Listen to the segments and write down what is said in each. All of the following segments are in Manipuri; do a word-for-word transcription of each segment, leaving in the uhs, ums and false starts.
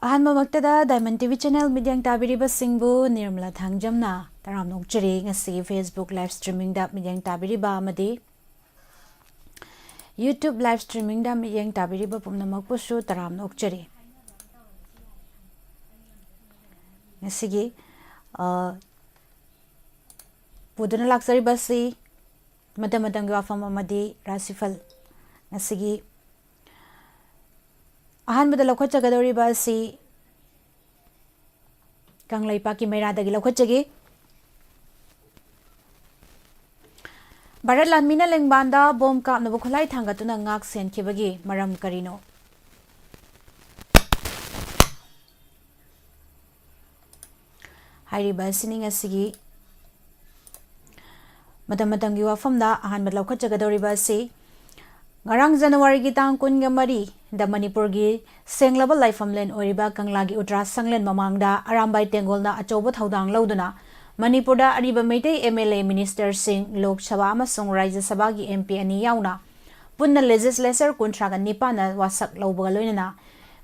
ꯑꯍꯥꯟꯕꯃꯛꯇꯗ Diamond T V channel ꯃꯤꯠꯌꯦꯡ ꯇꯥꯕꯤꯔꯤꯕꯁꯤꯡꯕꯨ ꯅꯤꯔꯃꯂꯥ ꯊꯥꯡꯖꯝꯅ ꯇꯔꯥꯝꯅ ꯑꯣꯛꯆꯔꯤ꯫ ꯉꯁꯤꯒꯤ Facebook live streamingꯗ ꯃꯤꯠꯌꯦꯡ ꯇꯥꯕꯤꯔꯤꯕ ꯑꯃꯗꯤ YouTube live streamingꯗ ꯃꯤꯠꯌꯦꯡ ꯇꯥꯕꯤꯔꯤꯕ ꯄꯨꯝꯅꯃꯛꯄꯨꯁꯨ ꯇꯔꯥꯝꯅ ꯑꯣꯛꯆꯔꯤ꯫ ꯉꯁꯤꯒꯤ, ꯑ, ꯄꯨꯗꯨꯅ ꯂꯥꯛꯆꯔꯤꯕꯁꯤ ꯃꯇꯝ ꯃꯇꯝꯒꯤ ꯋꯥꯐꯝ ꯑꯃꯗꯤ ꯔꯥꯁꯤꯐꯜ꯫ ꯉꯁꯤꯒꯤ ꯑꯍꯥꯟꯕꯗ ꯂꯧꯈꯠꯆꯒꯗꯧꯔꯤꯕ ꯑꯁꯤ ꯀꯪꯂꯩꯄꯥꯛꯀꯤ ꯃꯩꯔꯥꯗꯒꯤ ꯂꯧꯈꯠꯆꯒꯦ꯫ ꯚꯥꯔꯠ ꯂꯥꯟꯃꯤꯅ ꯂꯦꯡꯕꯥꯟꯗ ꯕꯣꯝ ꯀꯥꯞꯅꯕ ꯈꯨꯠꯂꯥꯏ ꯊꯥꯡꯒꯠꯇꯨꯅ ꯉꯥꯛ ꯁꯦꯟꯈꯤꯕꯒꯤ ꯃꯔꯝ ꯀꯔꯤꯅꯣ? ꯍꯥꯏꯔꯤꯕ ꯑꯁꯤꯅꯤ ꯉꯁꯤꯒꯤ ꯃꯇꯝ ꯃꯇꯝꯒꯤ ꯋꯥꯐꯝꯗ ꯑꯍꯥꯟꯕ ꯂꯧꯈꯠꯆꯒꯗꯧꯔꯤꯕ ꯑꯁꯤ, ꯉꯔꯥꯡ ꯖꯅꯋꯥꯔꯤꯒꯤ ꯇꯥꯡ ꯀꯨꯟꯒ ꯃꯔꯤꯗ ꯃꯅꯤꯄꯨꯔꯒꯤ ꯁꯦꯡꯂꯕ ꯂꯥꯏꯐꯝꯂꯦꯟ ꯑꯣꯏꯔꯤꯕ ꯀꯪꯂꯥꯒꯤ ꯎꯇ꯭ꯔꯥ ꯁꯪꯂꯦꯟ ꯃꯃꯥꯡꯗ ꯑꯔꯥꯝꯕꯥꯏ ꯇꯦꯡꯒꯣꯜꯅ ꯑꯆꯧꯕ ꯊꯧꯗꯥꯡ ꯂꯧꯗꯨꯅ ꯃꯅꯤꯄꯨꯔꯗ ꯑꯔꯤꯕ Meitei M L A, minister ꯁꯤꯡ, ꯂꯣꯛ ꯁꯚꯥ ꯑꯃꯁꯨꯡ ꯔꯥꯖ꯭ꯌ ꯁꯚꯥꯒꯤ M P ꯑꯅꯤ ꯌꯥꯎꯅ ꯄꯨꯟꯅ legislature ꯀꯨꯟꯊ꯭ꯔꯥꯒ ꯅꯤꯄꯥꯟꯅ ꯋꯥꯁꯛ ꯂꯧꯕꯒ ꯂꯣꯏꯅꯅ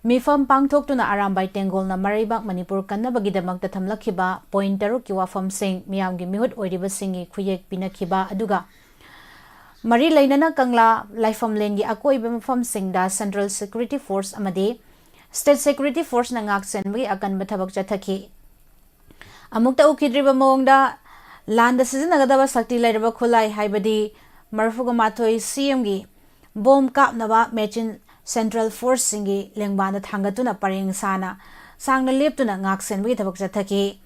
ꯃꯤꯐꯝ ꯄꯥꯡꯊꯣꯛꯇꯨꯅ ꯑꯔꯥꯝꯕꯥꯏ ꯇꯦꯡꯒꯣꯜꯅ ꯃꯔꯩꯕꯥꯛ ꯃꯅꯤꯄꯨꯔ ꯀꯟꯅꯕꯒꯤꯗꯃꯛꯇ ꯊꯝꯂꯛꯈꯤꯕ point ꯇꯔꯨꯛꯀꯤ ꯋꯥꯐꯝꯁꯤꯡ ꯃꯤꯌꯥꯝꯒꯤ ꯃꯤꯍꯨꯠ ꯑꯣꯏꯔꯤꯕꯁꯤꯡꯒꯤ ꯈꯨꯌꯦꯛ ꯄꯤꯅꯈꯤꯕ ꯑꯗꯨꯒ ꯃꯔꯤ ꯂꯩꯅꯅ ꯀꯪꯂꯥ ꯂꯥꯏꯐꯝꯂꯦꯟꯒꯤ ꯑꯀꯣꯏꯕ ꯃꯐꯝꯁꯤꯡꯗ Central Security Force ꯑꯃꯗꯤ State Security Force ꯅ ꯉꯥꯛ ꯁꯦꯟꯕꯒꯤ ꯑꯀꯟꯕ ꯊꯕꯛ ꯆꯠꯊꯈꯤ꯫ ꯑꯃꯨꯛꯇ ꯎꯈꯤꯗ꯭ꯔꯤꯕ ꯃꯑꯣꯡꯗ ꯂꯥꯟꯗ ꯁꯤꯖꯤꯟꯅꯒꯗꯕ ꯁꯛꯇꯤ ꯂꯩꯔꯕ ꯈꯨꯠꯂꯥꯏ ꯍꯥꯏꯕꯗꯤ ꯃꯔꯐꯨꯒ ꯃꯥꯊꯣꯏ C M ꯒꯤ ꯕꯣꯝ ꯀꯥꯞꯅꯕ machine Central Force ꯁꯤꯡꯒꯤ ꯂꯦꯡꯕꯥꯟꯗ ꯊꯥꯡꯒꯠꯇꯨꯅ ꯄꯔꯦꯡ ꯁꯥꯅ ꯁꯥꯡꯅ ꯂꯦꯞꯇꯨꯅ ꯉꯥꯛ ꯁꯦꯟꯕꯒꯤ ꯊꯕꯛ ꯆꯠꯊꯈꯤ꯫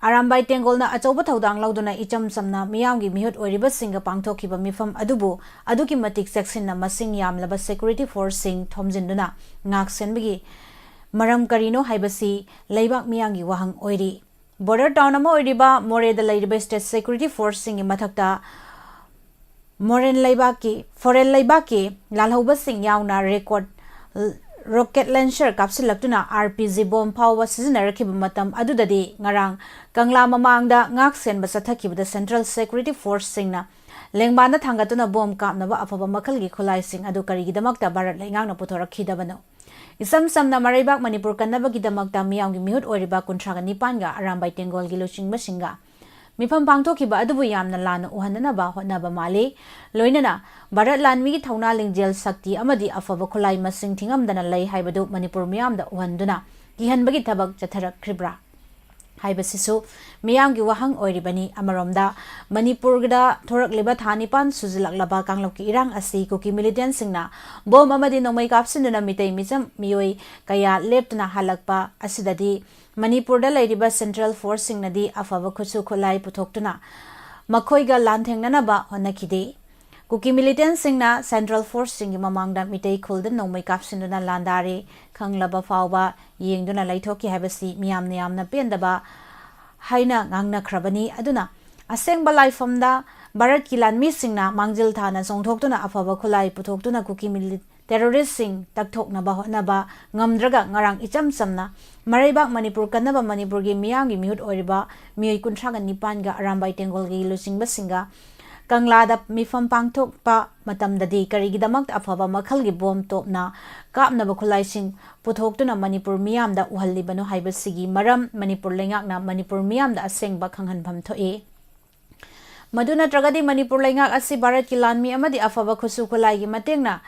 ꯑꯔꯥꯝꯕꯥꯏ ꯇꯦꯡꯒꯣꯜꯅ ꯑꯆꯧꯕ ꯊꯧꯗꯥꯡ ꯂꯧꯗꯨꯅ ꯏꯆꯝ ꯆꯝꯅ ꯃꯤꯌꯥꯝꯒꯤ ꯃꯤꯍꯨꯠ ꯑꯣꯏꯔꯤꯕꯁꯤꯡꯒ ꯄꯥꯡꯊꯣꯛꯈꯤꯕ ꯃꯤꯐꯝ ꯑꯗꯨꯕꯨ ꯑꯗꯨꯛꯀꯤ ꯃꯇꯤꯛ ꯆꯦꯛꯁꯤꯟꯅ ꯃꯁꯤꯡ ꯌꯥꯝꯂꯕ security force ꯁꯤꯡ ꯊꯣꯝꯖꯤꯟꯗꯨꯅ ꯉꯥꯛ ꯁꯦꯟꯕꯒꯤ ꯃꯔꯝ ꯀꯔꯤꯅꯣ ꯍꯥꯏꯕꯁꯤ ꯂꯩꯕꯥꯛ ꯃꯤꯌꯥꯝꯒꯤ ꯋꯥꯍꯪ ꯑꯣꯏꯔꯤ꯫ Border town ꯑꯃ ꯑꯣꯏꯔꯤꯕ ꯃꯣꯔꯦꯗ ꯂꯩꯔꯤꯕ state security force ꯁꯤꯡꯒꯤ ꯃꯊꯛꯇ ꯃꯣꯔꯦꯟ ꯂꯩꯕꯥꯛꯀꯤ, foreign ꯂꯩꯕꯥꯛꯀꯤ ꯂꯥꯜꯍꯧꯕꯁꯤꯡ ꯌꯥꯎꯅ record rocket launcher ꯀꯥꯞꯁꯤꯜꯂꯛꯇꯨꯅ R P G bomb ꯐꯥꯎꯕ ꯁꯤꯖꯤꯟꯅꯔꯛꯈꯤꯕ ꯃꯇꯝ ꯑꯗꯨꯗꯗꯤ ꯉꯔꯥꯡ ꯀꯪꯂꯥ ꯃꯃꯥꯡꯗ ꯉꯥꯛ ꯁꯦꯟꯕ ꯆꯠꯊꯈꯤꯕꯗ Central Security Force ꯁꯤꯡꯅ ꯂꯦꯡꯕꯥꯟꯗ ꯊꯥꯡꯒꯠꯇꯨꯅ ꯕꯣꯝ ꯀꯥꯞꯅꯕ ꯑꯐꯕ ꯃꯈꯜꯒꯤ ꯈꯨꯠꯂꯥꯏꯁꯤꯡ ꯑꯗꯨ ꯀꯔꯤꯒꯤꯗꯃꯛꯇ ꯚꯥꯔꯠ ꯂꯩꯉꯥꯛꯅ ꯄꯨꯊꯣꯔꯛꯈꯤꯗꯕꯅꯣ? ꯏꯆꯝ ꯆꯝꯅ ꯃꯔꯩꯕꯥꯛ ꯃꯅꯤꯄꯨꯔ ꯀꯟꯅꯕꯒꯤꯗꯃꯛꯇ ꯃꯤꯌꯥꯝꯒꯤ ꯃꯤꯍꯨꯠ ꯑꯣꯏꯔꯤꯕ ꯀꯨꯟꯊ꯭ꯔꯥꯒ ꯅꯤꯄꯥꯟꯒ ꯑꯔꯥꯝꯕꯥꯏ ꯇꯦꯡꯒꯣꯜꯒꯤ ꯂꯨꯆꯤꯡꯕꯁꯤꯡꯒ ꯃꯤꯐꯝ ꯄꯥꯡꯊꯣꯛꯈꯤꯕ ꯑꯗꯨꯕꯨ ꯌꯥꯝꯅ ꯂꯥꯟꯅ ꯎꯍꯟꯅꯅꯕ ꯍꯣꯠꯅꯕ ꯃꯥꯜꯂꯤ꯫ ꯂꯣꯏꯅꯅ ꯚꯥꯔꯠ ꯂꯥꯟꯃꯤꯒꯤ ꯊꯧꯅꯥ, ꯂꯤꯡꯖꯦꯜ, ꯁꯛꯇꯤ ꯑꯃꯗꯤ ꯑꯐꯕ ꯈꯨꯠꯂꯥꯏ ꯃꯁꯤꯡ ꯊꯤꯉꯝꯗꯅ ꯂꯩ ꯍꯥꯏꯕꯗꯨ ꯃꯅꯤꯄꯨꯔ ꯃꯤꯌꯥꯝꯗ ꯎꯍꯟꯗꯨꯅ ꯀꯤꯍꯟꯕꯒꯤ ꯊꯕꯛ ꯆꯠꯊꯔꯛꯈ꯭ꯔꯤꯕ꯭ꯔꯥ ꯍꯥꯏꯕꯁꯤꯁꯨ ꯃꯤꯌꯥꯝꯒꯤ ꯋꯥꯍꯪ ꯑꯣꯏꯔꯤꯕꯅꯤ꯫ ꯑꯃꯔꯣꯝꯗ, ꯃꯅꯤꯄꯨꯔꯗ ꯊꯣꯔꯛꯂꯤꯕ ꯊꯥ ꯅꯤꯄꯥꯟ ꯁꯨꯖꯤꯜꯂꯛꯂꯕ ꯀꯥꯡꯂꯨꯞꯀꯤ ꯏꯔꯥꯡ ꯑꯁꯤ ꯀꯨꯀꯤ ꯃꯤꯂꯤꯇꯦꯟꯁꯤꯡꯅ ꯕꯣꯝ ꯑꯃꯗꯤ ꯅꯣꯡꯃꯩ ꯀꯥꯞꯁꯤꯟꯗꯨꯅ ꯃꯤꯇꯩ ꯃꯤꯆꯝ ꯃꯤꯑꯣꯏ ꯀꯌꯥ ꯂꯦꯞꯇꯅ ꯍꯜꯂꯛꯄ ꯑꯁꯤꯗꯗꯤ ꯃꯅꯤꯄꯨꯔꯗ ꯂꯩꯔꯤꯕ ꯁꯦꯟꯇ꯭ꯔꯦꯜ ꯐꯣꯔꯁꯁꯤꯡꯅꯗꯤ ꯑꯐꯕ ꯈꯨꯠꯁꯨ ꯈꯨꯠꯂꯥꯏ ꯄꯨꯊꯣꯛꯇꯨꯅ ꯃꯈꯣꯏꯒ ꯂꯥꯟꯊꯦꯡꯅꯅꯕ ꯍꯣꯠꯅꯈꯤꯗꯦ꯫ ꯀꯨꯀꯤ ꯃꯤꯂꯤꯇꯦꯟꯁꯤꯡꯅ ꯁꯦꯟꯇ꯭ꯔꯦꯜ ꯐꯣꯔꯁꯁꯤꯡꯒꯤ ꯃꯃꯥꯡꯗ ꯃꯤꯇꯩ ꯈꯨꯜꯗ ꯅꯣꯡꯃꯩ ꯀꯥꯞꯁꯤꯟꯗꯨꯅ ꯂꯥꯟꯗꯥꯔꯦ ꯈꯪꯂꯕ ꯐꯥꯎꯕ ꯌꯦꯡꯗꯨꯅ ꯂꯩꯊꯣꯛꯈꯤ ꯍꯥꯏꯕꯁꯤ ꯃꯤꯌꯥꯝꯅ ꯌꯥꯝꯅ ꯄꯦꯟꯗꯕ ꯍꯥꯏꯅ ꯉꯥꯡꯅꯈ꯭ꯔꯕꯅꯤ꯫ ꯑꯗꯨꯅ ꯑꯁꯦꯡꯕ ꯂꯥꯏꯐꯝꯗ ꯚꯥꯔꯠꯀꯤ ꯂꯥꯟꯃꯤꯁꯤꯡꯅ ꯃꯥꯡꯖꯤꯜ ꯊꯥꯅ ꯆꯣꯡꯊꯣꯛꯇꯨꯅ ꯑꯐꯕ ꯈꯨꯠꯂꯥꯏ ꯄꯨꯊꯣꯛꯇꯨꯅ ꯀꯨꯀꯤ ꯃꯤꯂꯤ-, ꯇꯦꯔꯣꯔꯤꯁꯁꯤꯡ ꯇꯛꯊꯣꯛꯅꯕ ꯍꯣꯠꯅꯕ ꯉꯝꯗ꯭ꯔꯒ ꯉꯔꯥꯡ ꯏꯆꯝ ꯆꯝꯅ ꯃꯔꯩꯕꯥꯛ ꯃꯅꯤꯄꯨꯔ ꯀꯟꯅꯕ ꯃꯅꯤꯄꯨꯔꯒꯤ ꯃꯤꯌꯥꯝꯒꯤ ꯃꯤꯍꯨꯠ ꯑꯣꯏꯔꯤꯕ ꯃꯤꯑꯣꯏ ꯀꯨꯟꯊ꯭ꯔꯥꯒ ꯅꯤꯄꯥꯟꯒ ꯑꯔꯥꯝꯕꯥꯏ ꯇꯦꯡꯒꯣꯜꯒꯤ ꯂꯨꯆꯤꯡꯕꯁꯤꯡꯒ ꯀꯪꯂꯥꯗ ꯃꯤꯐꯝ ꯄꯥꯡꯊꯣꯛꯄ ꯃꯇꯝꯗꯗꯤ ꯀꯔꯤꯒꯤꯗꯃꯛꯇ ꯑꯐꯕ ꯃꯈꯜꯒꯤ ꯕꯣꯝ ꯇꯣꯞꯅ ꯀꯥꯞꯅꯕ ꯈꯨꯠꯂꯥꯏꯁꯤꯡ ꯄꯨꯊꯣꯛꯇꯨꯅ ꯃꯅꯤꯄꯨꯔ ꯃꯤꯌꯥꯝꯗ ꯎꯍꯜꯂꯤꯕꯅꯣ ꯍꯥꯏꯕꯁꯤꯒꯤ ꯃꯔꯝ ꯃꯅꯤꯄꯨꯔ ꯂꯩꯉꯥꯛꯅ ꯃꯅꯤꯄꯨꯔ ꯃꯤꯌꯥꯝꯗ ꯑꯁꯦꯡꯕ ꯈꯪꯍꯟꯐꯝ ꯊꯣꯛꯏ꯫ ꯃꯗꯨ ꯅꯠꯇ꯭ꯔꯒꯗꯤ ꯃꯅꯤꯄꯨꯔ ꯂꯩꯉꯥꯛ ꯑꯁꯤ ꯚꯥꯔꯠꯀꯤ ꯂꯥꯟꯃꯤ ꯑꯃꯗꯤ ꯑꯐꯕ ꯈꯨꯠꯁꯨ ꯈꯨꯠꯂꯥꯏꯒꯤ ꯃꯇꯦꯡꯅ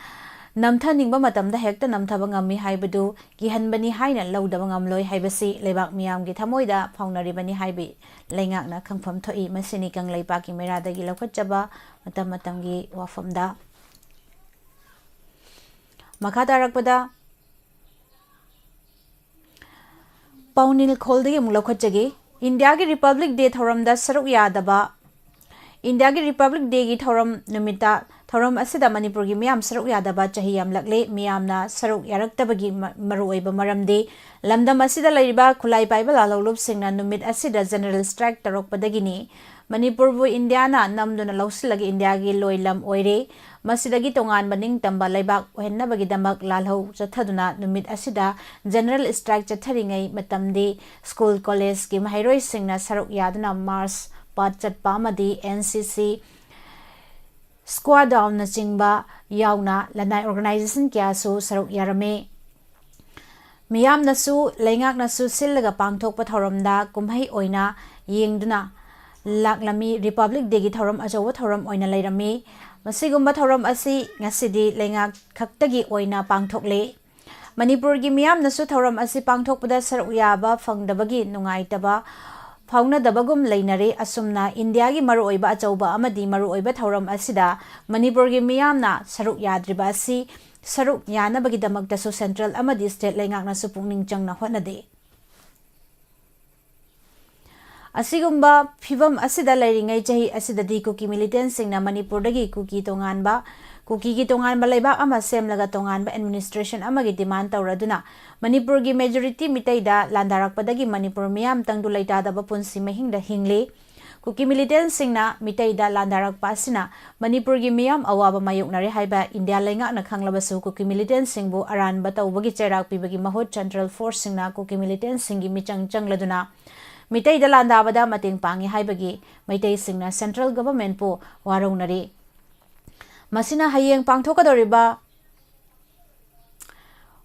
ꯅꯝꯊꯅꯤꯡꯕ ꯃꯇꯝꯗ ꯍꯦꯛꯇ ꯅꯝꯊꯕ ꯉꯝꯃꯤ ꯍꯥꯏꯕꯗꯨ ꯀꯤꯍꯟꯕꯅꯤ ꯍꯥꯏꯅ ꯂꯧꯗꯕ ꯉꯝꯂꯣꯏ ꯍꯥꯏꯕꯁꯤ ꯂꯩꯕꯥꯛ ꯃꯤꯌꯥꯝꯒꯤ ꯊꯃꯣꯏꯗ ꯐꯥꯎꯅꯔꯤꯕꯅꯤ ꯍꯥꯏꯕ ꯂꯩꯉꯥꯛꯅ ꯈꯪꯐꯝ ꯊꯣꯛꯏ꯫ ꯃꯁꯤꯅꯤ ꯀꯪꯂꯩꯄꯥꯛꯀꯤ ꯃꯩꯔꯥꯗꯒꯤ ꯂꯧꯈꯠꯆꯕ ꯃꯇꯝ ꯃꯇꯝꯒꯤ ꯋꯥꯐꯝꯗ꯫ ꯃꯈꯥ ꯇꯥꯔꯛꯄꯗ ꯄꯥꯎꯅꯤꯜ ꯈꯣꯜꯗꯒꯤ ꯑꯃꯨꯛ ꯂꯧꯈꯠꯆꯒꯦ꯫ ꯏꯟꯗꯤꯌꯥꯒꯤ ꯔꯤꯄꯕ꯭ꯂꯤꯛ ꯗꯦ ꯊꯧꯔꯝꯗ ꯁꯔꯨꯛ ꯌꯥꯗꯕ, ꯏꯟꯗꯤꯌꯥꯒꯤ ꯔꯤꯄꯕ꯭ꯂꯤꯛ ꯗꯦꯒꯤ ꯊꯧꯔꯝ ꯅꯨꯃꯤꯠꯇ ꯊꯧꯔꯝ ꯑꯁꯤꯗ ꯃꯅꯤꯄꯨꯔꯒꯤ ꯃꯤꯌꯥꯝ ꯁꯔꯨꯛ ꯌꯥꯗꯕ ꯆꯍꯤ ꯌꯥꯝꯂꯛꯂꯦ꯫ ꯃꯤꯌꯥꯝꯅ ꯁꯔꯨꯛ ꯌꯥꯔꯛꯇꯕꯒꯤ ꯃ-, ꯃꯔꯨꯑꯣꯏꯕ ꯃꯔꯝꯗꯤ ꯂꯝꯗꯝ ꯑꯁꯤꯗ ꯂꯩꯔꯤꯕ ꯈꯨꯠꯂꯥꯏ ꯄꯥꯏꯕ ꯂꯥꯜꯍꯧꯂꯨꯞꯁꯤꯡꯅ ꯅꯨꯃꯤꯠ ꯑꯁꯤꯗ ꯖꯦꯅꯔꯦꯜ ꯁ꯭ꯇ꯭ꯔꯥꯏꯛ ꯇꯧꯔꯛꯄꯗꯒꯤꯅꯤ꯫ ꯃꯅꯤꯄꯨꯔꯕꯨ ꯏꯟꯗꯤꯌꯥꯅ ꯅꯝꯗꯨꯅ ꯂꯧꯁꯤꯜꯂꯒ ꯏꯟꯗꯤꯌꯥꯒꯤ ꯂꯣꯏꯂꯝ ꯑꯣꯏꯔꯦ꯫ ꯃꯁꯤꯗꯒꯤ ꯇꯣꯉꯥꯟꯕ ꯅꯤꯡꯇꯝꯕ ꯂꯩꯕꯥꯛ ꯑꯣꯏꯍꯟꯅꯕꯒꯤꯗꯃꯛ ꯂꯥꯜꯍꯧ ꯆꯠꯊꯗꯨꯅ ꯅꯨꯃꯤꯠ ꯑꯁꯤꯗ ꯖꯦꯅꯔꯦꯜ ꯁ꯭ꯇ꯭ꯔꯥꯏꯛ ꯆꯠꯊꯔꯤꯉꯩ ꯃꯇꯝꯗꯤ ꯁ꯭ꯀꯨꯜ ꯀꯣꯂꯦꯖꯀꯤ ꯃꯍꯩꯔꯣꯏꯁꯤꯡꯅ ꯁꯔꯨꯛ ꯌꯥꯗꯨꯅ ꯃꯥꯔꯆ ꯄꯥꯠ ꯆꯠꯄ ꯑꯃꯗꯤ ꯑꯦꯟ ꯁꯤ ꯁꯤ, ꯁ꯭ꯀ꯭ꯋꯥꯗꯥꯎꯟꯅꯆꯤꯡꯕ ꯌꯥꯎꯅ ꯂꯅꯥꯏ ꯑꯣꯔꯒꯅꯥꯏꯖꯦꯁꯟ ꯀꯌꯥꯁꯨ ꯁꯔꯨꯛ ꯌꯥꯔꯝꯃꯤ꯫ ꯃꯤꯌꯥꯝꯅꯁꯨ ꯂꯩꯉꯥꯛꯅꯁꯨ ꯁꯤꯜꯂꯒ ꯄꯥꯡꯊꯣꯛꯄ ꯊꯧꯔꯝꯗ ꯀꯨꯝꯍꯩ ꯑꯣꯏꯅ ꯌꯦꯡꯗꯨꯅ ꯂꯥꯛꯂꯝꯃꯤ꯫ ꯔꯤꯄꯕ꯭ꯂꯤꯛ ꯗꯦꯒꯤ ꯊꯧꯔꯝ ꯑꯆꯧꯕ ꯊꯧꯔꯝ ꯑꯣꯏꯅ ꯂꯩꯔꯝꯃꯤ꯫ ꯃꯁꯤꯒꯨꯝꯕ ꯊꯧꯔꯝ ꯑꯁꯤ ꯉꯁꯤꯗꯤ ꯂꯩꯉꯥꯛ ꯈꯛꯇꯒꯤ ꯑꯣꯏꯅ ꯄꯥꯡꯊꯣꯛꯂꯦ꯫ ꯃꯅꯤꯄꯨꯔꯒꯤ ꯃꯤꯌꯥꯝꯅꯁꯨ ꯊꯧꯔꯝ ꯑꯁꯤ ꯄꯥꯡꯊꯣꯛꯄꯗ ꯁꯔꯨꯛ ꯌꯥꯕ ꯐꯪꯗꯕꯒꯤ ꯅꯨꯡꯉꯥꯏꯇꯕ ꯐꯥꯎꯅꯗꯕꯒꯨꯝ ꯂꯩꯅꯔꯤ꯫ ꯑꯁꯨꯝꯅ ꯏꯟꯗꯤꯌꯥꯒꯤ ꯃꯔꯨꯑꯣꯏꯕ ꯑꯆꯧꯕ ꯑꯃꯗꯤ ꯃꯔꯨꯑꯣꯏꯕ ꯊꯧꯔꯝ ꯑꯁꯤꯗ ꯃꯅꯤꯄꯨꯔꯒꯤ ꯃꯤꯌꯥꯝꯅ ꯁꯔꯨꯛ ꯌꯥꯗ꯭ꯔꯤꯕ ꯑꯁꯤ ꯁꯔꯨꯛ ꯌꯥꯅꯕꯒꯤꯗꯃꯛꯇꯁꯨ ꯁꯦꯟꯇ꯭ꯔꯦꯜ ꯑꯃꯗꯤ ꯁ꯭ꯇꯦꯠ ꯂꯩꯉꯥꯛꯅꯁꯨ ꯄꯨꯛꯅꯤꯡ ꯆꯪꯅ ꯍꯣꯠꯅꯗꯦ꯫ ꯑꯁꯤꯒꯨꯝꯕ ꯐꯤꯚꯝ ꯑꯁꯤꯗ ꯂꯩꯔꯤꯉꯩ ꯆꯍꯤ ꯑꯁꯤꯗꯗꯤ ꯀꯨꯀꯤ ꯃꯤꯂꯤꯇꯦꯟꯁꯤꯡꯅ ꯃꯅꯤꯄꯨꯔꯗꯒꯤ ꯀꯨꯀꯤ ꯇꯣꯉꯥꯟꯕ, ꯀꯨꯀꯤꯒꯤ ꯇꯣꯉꯥꯟꯕ ꯂꯩꯕꯥꯛ ꯑꯃ ꯁꯦꯝꯂꯒ ꯇꯣꯉꯥꯟꯕ ꯑꯦꯗꯃꯤꯅꯤꯁꯇ꯭ꯔꯦꯁꯟ ꯑꯃꯒꯤ ꯗꯤꯃꯥꯟ ꯇꯧꯔꯗꯨꯅ ꯃꯅꯤꯄꯨꯔꯒꯤ ꯃꯦꯖꯣꯔꯤꯇꯤ ꯃꯤꯇꯩꯗ ꯂꯥꯟꯗꯥꯔꯛꯄꯗꯒꯤ ꯃꯅꯤꯄꯨꯔ ꯃꯤꯌꯥꯝ ꯇꯪꯗꯨ ꯂꯩꯇꯥꯗꯕ ꯄꯨꯟꯁꯤ ꯃꯍꯤꯡꯗ ꯍꯤꯡꯂꯤ꯫ ꯀꯨꯀꯤ ꯃꯤꯂꯤꯇꯦꯟꯁꯤꯡꯅ ꯃꯤꯇꯩꯗ ꯂꯥꯟꯗꯥꯔꯛꯄ ꯑꯁꯤꯅ ꯃꯅꯤꯄꯨꯔꯒꯤ ꯃꯤꯌꯥꯝ ꯑꯋꯥꯕ ꯃꯥꯌꯣꯛꯅꯔꯦ ꯍꯥꯏꯕ ꯏꯟꯗꯤꯌꯥ ꯂꯩꯉꯥꯛꯅ ꯈꯪꯂꯕꯁꯨ ꯀꯨꯀꯤ ꯃꯤꯂꯤꯇꯦꯟꯁꯤꯡꯕꯨ ꯑꯔꯥꯟꯕ ꯇꯧꯕꯒꯤ ꯆꯩꯔꯥꯛ ꯄꯤꯕꯒꯤ ꯃꯍꯨꯠ ꯁꯦꯟꯇ꯭ꯔꯦꯜ ꯐꯣꯔꯁꯁꯤꯡꯅ ꯀꯨꯀꯤ ꯃꯤꯂꯤꯇꯦꯟꯁꯤꯡꯒꯤ ꯃꯤꯆꯪ ꯆꯪꯂꯗꯨꯅ ꯃꯤꯇꯩꯗ ꯂꯥꯟꯗꯥꯕꯗ ꯃꯇꯦꯡ ꯄꯥꯡꯉꯤ ꯍꯥꯏꯕꯒꯤ ꯃꯩꯇꯩꯁꯤꯡꯅ ꯁꯦꯟꯇ꯭ꯔꯦꯜ ꯒꯚꯔꯟꯃꯦꯟꯠꯄꯨ ꯋꯥꯔꯧꯅꯔꯤ꯫ ꯃꯁꯤꯅ ꯍꯌꯦꯡ ꯄꯥꯡꯊꯣꯛꯀꯗꯧꯔꯤꯕ